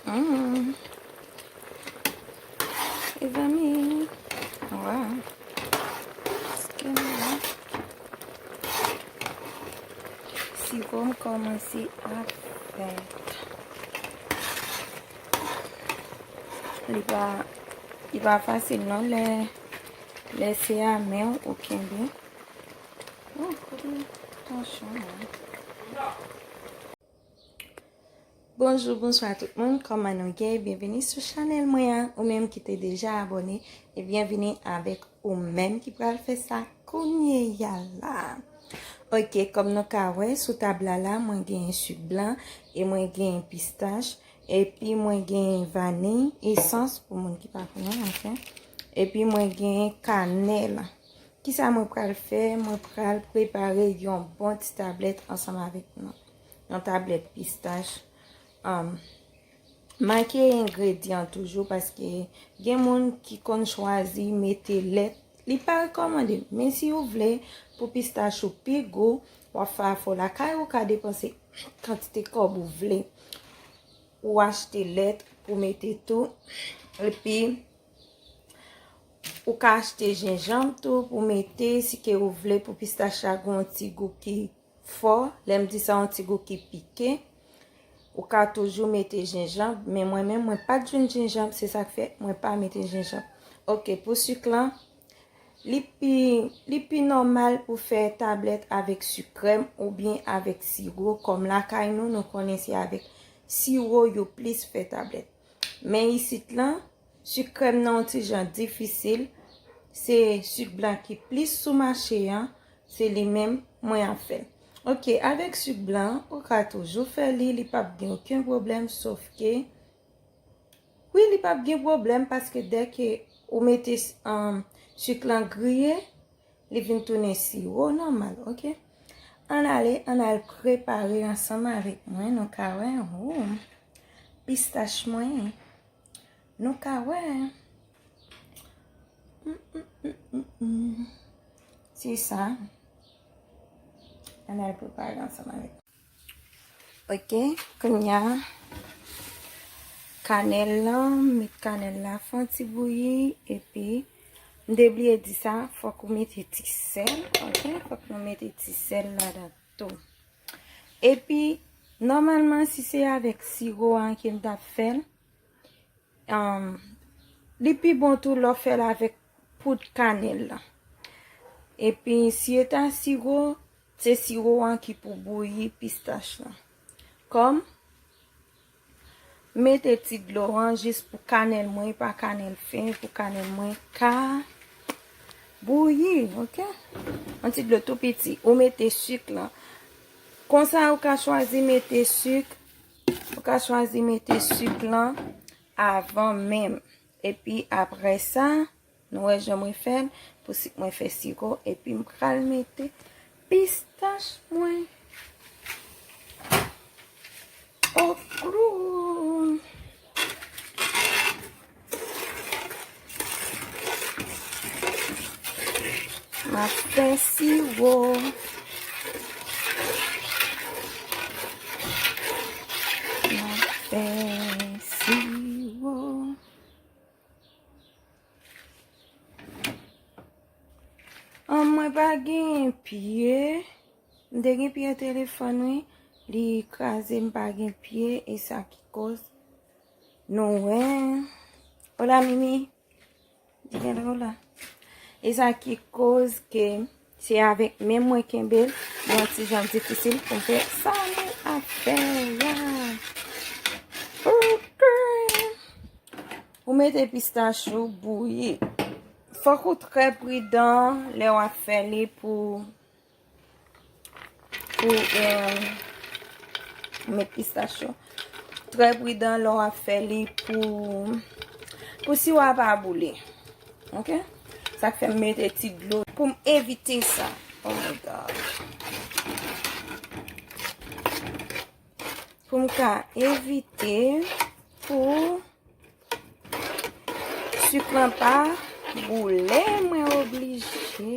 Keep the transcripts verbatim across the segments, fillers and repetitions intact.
Mm. Mezanmi. Wa. Kè m la. Siwo m kòmanse ap fèt. Li pa, li pa fasil non lè, lè se a men w ou kenbe. Oh, kote tansyon an? Bonjou, bonswa tout moun, kòman nou ye? Byenvini sou chanèl mwen an. Ou menm ki te deja abòne, e byenvini avèk ou menm ki pral fè sa kounye a la. Ok, kòm nou ka wè, sou tab la la, mwen gen sik blan, e mwen gen pistach, epi mwen gen vaniy, esans pou moun ki pa konnen, anfen. Epi mwen gen kanèl. Kisa mwen pral fè? Mwen pral prepare yon bon ti tablèt ansanm avèk nou. Yon tablèt pistach. Um, make engredyan toujou, paske gen moun ki konn chwazi mete lèt. Li pa rekòmande, men si ou vle pou pistach ou pi gou, w ap fè afè w lakay ou, ka depanse kantite kòb ou vle. Ou achte lèt pou mete tou. Epi, ou ka achte jenjanm tou pou mete, si ke ou vle pou pistach la gen yon ti gou ki fò. Lè m di sa, yon ti gou ki pike. Ou ka toujou mete jenjanm, men mwen menm, mwen pa t jwenn jenjanm, se sa k fè mwen pa mete jenjanm. Ok, pou sik lan, li pi, li pi nòmal pou fè tablèt avèk sik krèm oubyen avèk siwo, kòm lakay nou, nou konnen se avèk siwo yo plis fè tablèt. Men isit lan, sik krèm nan yon ti jan difisil. Se sik blan ki plis sou mache an, se li menm mwen ap fè. Ok, avèk sik blan, ou ka toujou fè li, li p ap gen okenn pwoblèm, sof ke, wi, li p ap gen pwoblèm, paske dèke ou mete, um, sik lan griye, li vin tounen siwo nòmal, ok? Ann ale, ann al prepare ansanm avèk mwen, nou ka wè, oh, pistach mwen. Nou ka wè. Mm, mm, mm, mm, mm. Se sa. Ann al prepare ansanm avèk. Ok, kounye a, kanèl lan, met kanèl la fè yon ti bouyi, epi, m te bliye di sa, fòk ou mete ti sèl, ok? Fòk nou mete ti sèl ladan tou. Epi, nòmalman, si se avèk siwo an ke m t ap fè l, um, li pi bon tou lè w fè l avèk poud kanèl la. Epi, si e ta siwo, se siwo an ki pou bouyi pistach la. Kòm, mete ti dlo an jis pou kanèl mwen, pa kanèl fen, pou kanèl mwen ka bouyi, ok? Yon ti dlo tou piti. Ou mete sik lan. Konsa, ou ka chwazi mete sik, ou ka chwazi mete sik lan avan menm. Epi, apre sa, nou wè jan mwen fè l, pou sik mwen fè siwo, epi m pral mete pistach mwen. Oklou. M ap fè siwo. M ap fè siwo. An, mwen pa gen pye. M te gen pye telefòn, wi. Li kraze, m pa gen pye. E sa ki koz. Nou wè. Hola, Mimi. Di hello la. E sa ki koz ke se avèk men mwen kenbe l, yon ti jan difisil pou m fè sa nou ap fè a. Ok. Ou mete pistach ou bouyi. Fòk ou trè pridan lè w ap fè li pou, pou, eh, met pistach yo. Trè pridan lè w ap fè li pou, pou siwo a pa boule. Ok? Sa k fè m mete ti dlo pou m evite sa. Oh my God. Pou m ka evite pou sik lan pa boule, mwen oblije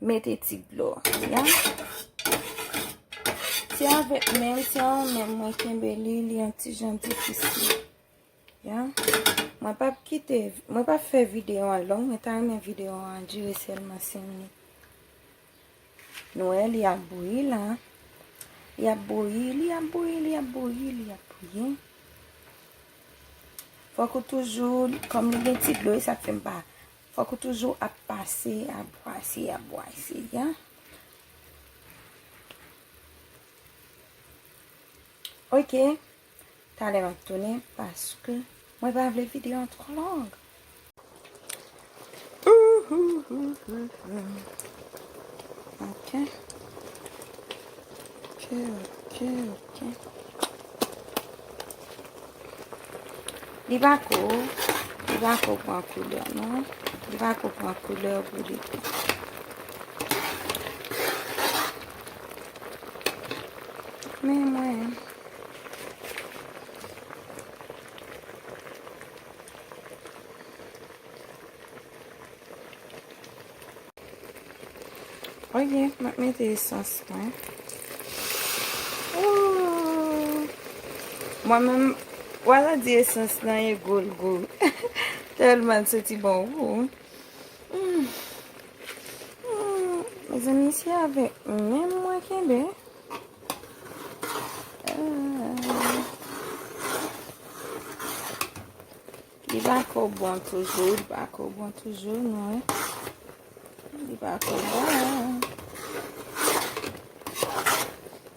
mete ti dlo, ya. Se avèk men, se yon men mwen kenbe li, li yon ti jan difisil. Ya. Mwen p ap kite, mwen p ap fè videyo an long, mwen ta renmen videyo an dire sèlman senk minit. Nou wè, li ap bouyi la. Li ap bouyi, li ap bouyi, li ap bouyi, li ap bouyi. Fòk ou toujou, kòm li gen ti dlo, e sa k fè m pa. Fòk ou toujou ap pase, ap bwase, ap bwase, ya. Ok. Talè m ap tounen paske mwen pa vle videyo an twò long. Ok. Ok, ok, ok. Li pa ko, li pa ko pran koulè, non. Li pa ko pran koulè pou li. Men mwen. Ok, m ap mete esans mwen. Ooh. Mwen menm, w a di esans lan e gwo l gwo. Tèlman l soti bon gou. Mm. Mm. Mezanmi, se avèk men mwen kenbe. Ah. Li pa ko bon toujou, li pa ko bon toujou, non. Li pa ko bon.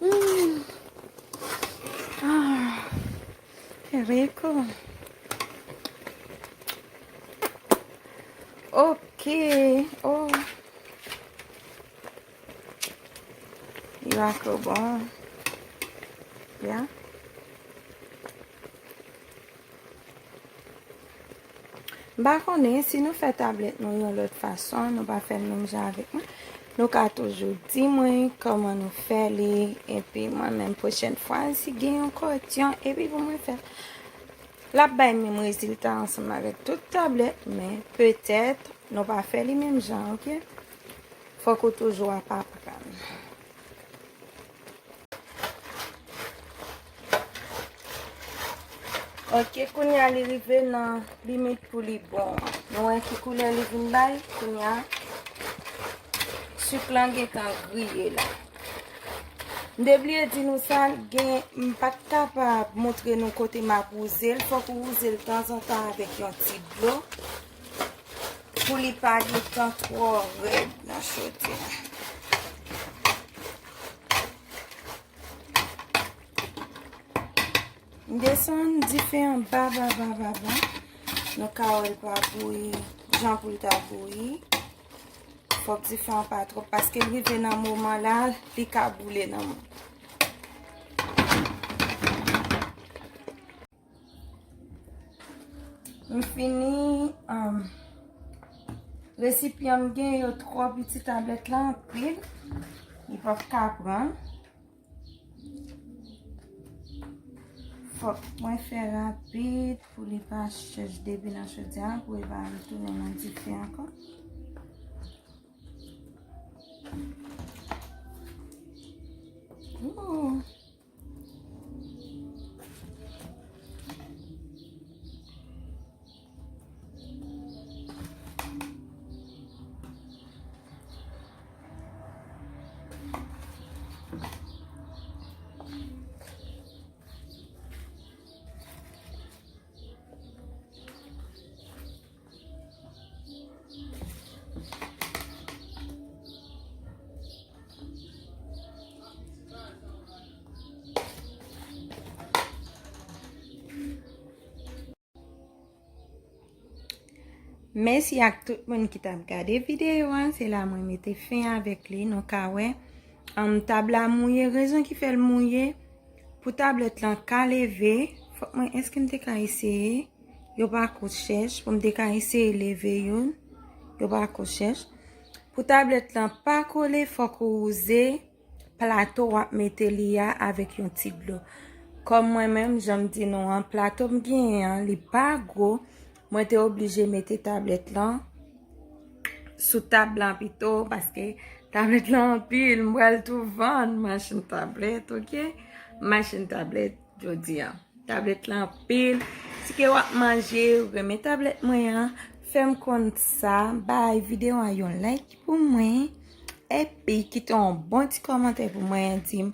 Mm. Ah, qué rico. Ok. Oh. Li pa ko bon. Ya. M pa konnen si nou fè tablèt nou yon lòt fason, nou pa fè l menm jan avèk mwen. Nou ka toujou di mwen kòman nou fè li, epi mwen menm pwochèn fwa, si gen yon kòtyon, epi pou mwen fè l. L ap bay menm rezilta ansanm avèk tout tablèt, men petèt nou pa fè li menm jan, ok? Fòk ou toujou ap aprann. Ok, kounye a li rive nan limit pou li bon an. Nou wè ki koulè li vin bay? Kounye a, sik lan gentan griye la. M te bliye di nou sa, gen, m pa t kapab montre nou kote m ap wouze l. Fòk ou wouze l tanzantan avèk yon ti dlo pou li pa gentan twò rèd nan chodyè a. M desann dife an ba, ba, ba, ba, ba. Nou ka wè l pa bouyi jan pou l ta bouyi. Fòk dife an pa twòp, paske l rive nan moman la, li ka boule nan men. M fini, um, resipyan m gen yo twò piti, tablèt la anpil, li p ap ka pran. Fòk mwen fè rapid pou li pa chèch depi nan chodyè a, pou li pa retounen nan dife ankò. Ooh. Mèsi ak tout moun ki t ap gade videyo a. Se la mwen mete fen avèk li. Nou ka wè, um, tab la mouye. Rezon ki fè l mouye, pou tablèt lan ka leve, fòk mwen, èske m te ka eseye? Yo pa ko chèch, pou m te ka eseye leve youn, yo pa ko chèch. Pou tablèt lan pa kole, fòk ou wouze plato w ap mete li a avèk yon ti dlo. Kòm mwen menm, jan m di nou an, plato m genyen an, li pa gwo. Mwen te oblije mete tablèt lan sou tab lan pito, paske Tablèt la anpil, m pral tou vann machin tablèt, oke? Machin tablèt, jodi a. Tablèt la anpil. Si ke w ap manje, ou renmen tablèt mwen an, fè m konn sa, bay videyo a yon like pou mwen, epi kite yon bon ti kòmantè pou mwen, di m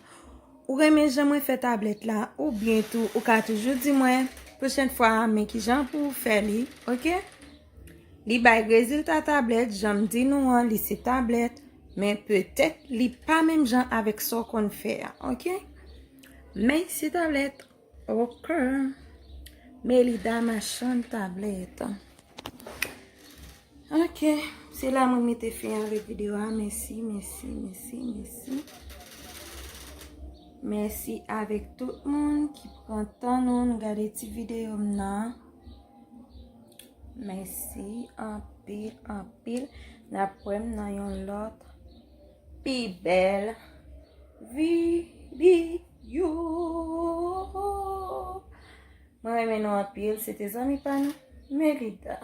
ou renmen jan mwen fè tablèt la, oubyen tou, ou ka toujou di mwen, pwochèn fwa, men kijan pou w fè li, oke? Li bay rezilta tablèt, jan m di nou an, li se tablèt, men petèt li pa menm jan avèk sa w konn fè a, oke? Men se tablèt, oke. Melida machann tablèt. Oke, se la mwen mete fen avèk videyo a. Mèsi, mèsi, mèsi, mèsi. Mèsi avèk tout moun ki pran tan nou, nou gade ti videyo m nan. Mèsi anpil, anpil. N ap wè m nan yon lòt pi bèl videyo. Mwen renmen nou anpil. Se te zanmi pa nou, Melida.